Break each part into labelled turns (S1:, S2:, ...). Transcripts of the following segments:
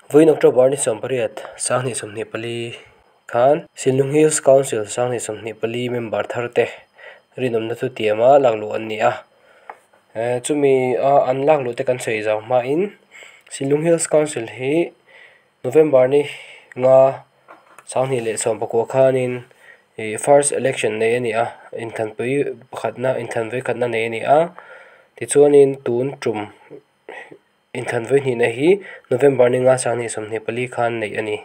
S1: Vawiin October ni 18, 2024 khan Sinlung Hills Council 2024 member thar te rinawmna thutiama lakluh an ni a. Chumi a an lakluh te kan sawi zau hmain Sinlung Hills Council hi November ni 5, 2019 khanin first election nei a ni a, inthanpui pakhatna inthanvui khatna nei a ni a. Tichuanin tun tum inthanvui hnihna hi November ni 5, 2024 khan nei a ni.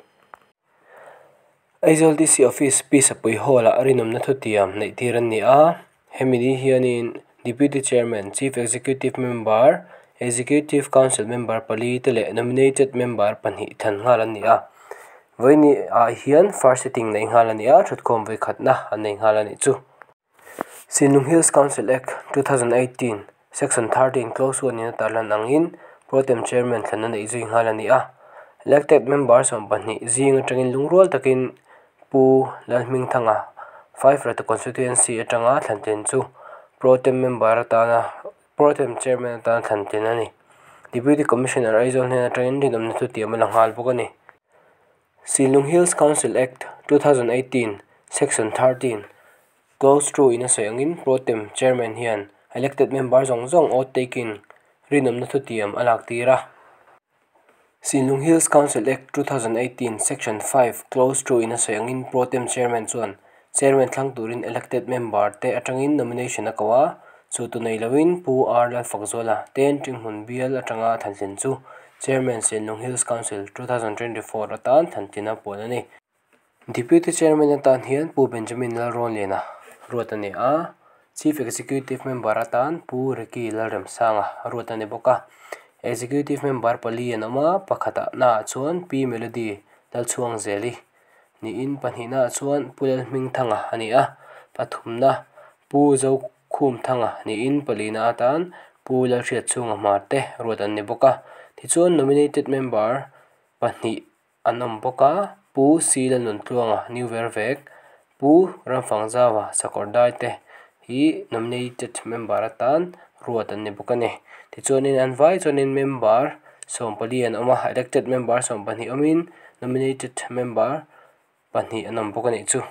S1: Aizawl DC Office Pi Sapui Hall-ah rinawmna thutiam neih tir an ni a. Hemi ni hianin Deputy Chairman, Chief Executive Member, Executive Council Member pali te leh Nominated Member pahnih than nghal an ni a. Vawiin ah hian first sitting nei nghal a ni a, thutkhawm vawi khatna an nei nghal a nih chu. Sinlung Hills Council Act 2018, Section 13 Clause 1 in a tarlan angin Pro Tem Chairman thlanna neih zui nghal a ni a. Elected Member 12 zing atangin lungrual takin Pu Lalhmingthanga 5 Rata Constituency atanga thlantlin chu Pro Tem Member atana Pro Tem Chairman atana thlantlin a ni. Deputy Commissioner Aizawl hnen atangin rinawmna thutiam a la nghal bawk a ni. Sinlung Hills Council Act 2018, Section 13 Clause 2 in a sawi angin Pro Tem Chairman hian elected member zawng zawng oath taking rinawmna thutiam a lak tir a. Sinlung Hills Council Act 2018, Section 5 Clause 2 in a sawi angin Pro Tem Chairman chuan Chairman thlang turin elected member te atangin nomination a ko a, chu tu nei loin Pu R Lalfakzuala ten Tinghmun Bial atanga thantlin chu Chairman Sinlung Hills Council 2024 atan thantlin a puan a ni. Deputy Chairman atan hian Pu Benjamin Lalrawnliana ruat a ni a, Chief Executive Member atan Pu Ricky Lalremsanga ruat a ni bawk a. Executive Member pali an awm a, pakhatah naah chuan Pi Melody Lalchhuang Zeli niin pahnihnaah chuan Pu Lalhmingthanga a ni a, pathumna Pu Zokhumthanga niin palina atan Pu Lalhriatchhunga Hmarte ruat an ni bawk a. Tichuan Nominated Member pahnih an awm bawk a, Pu C Lalnuntluanga New Vervek, Pu Ramfangzawa Sakawrdai te hi nominated member atan ruat an ni bawk a ni. Tichuanin an vai chuanin member 14 an awm a, elected member 12 awmin nominated member pahnih an awm bawk a nih chu.